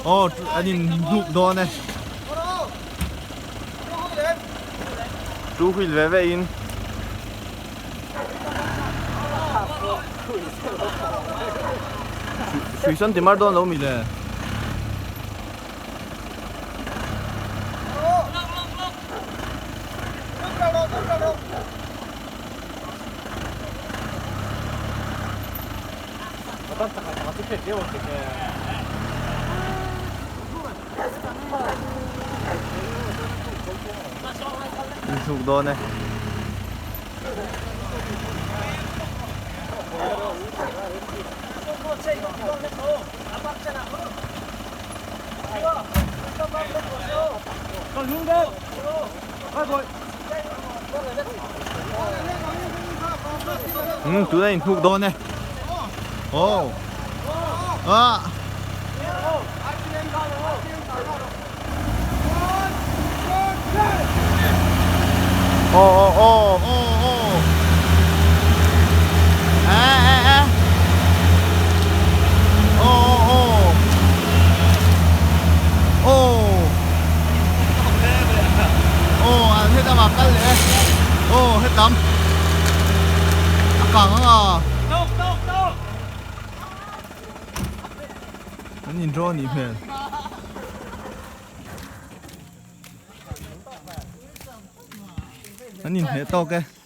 Aw an in hnuk dawn e. Two wheel ve ve in. Hrui sawn ti mar dawn lo mi le. Inchhuk dawn e. Umm tuna inhnuk dawn e. Aw. Ah. Aw aw aw aw aw. Eh eh eh. Aw aw aw. Aw. Aw an hetam ah kal leh e. Aw hetam. A kang ang a. An in draw anih hmel. An inhneh tawk e.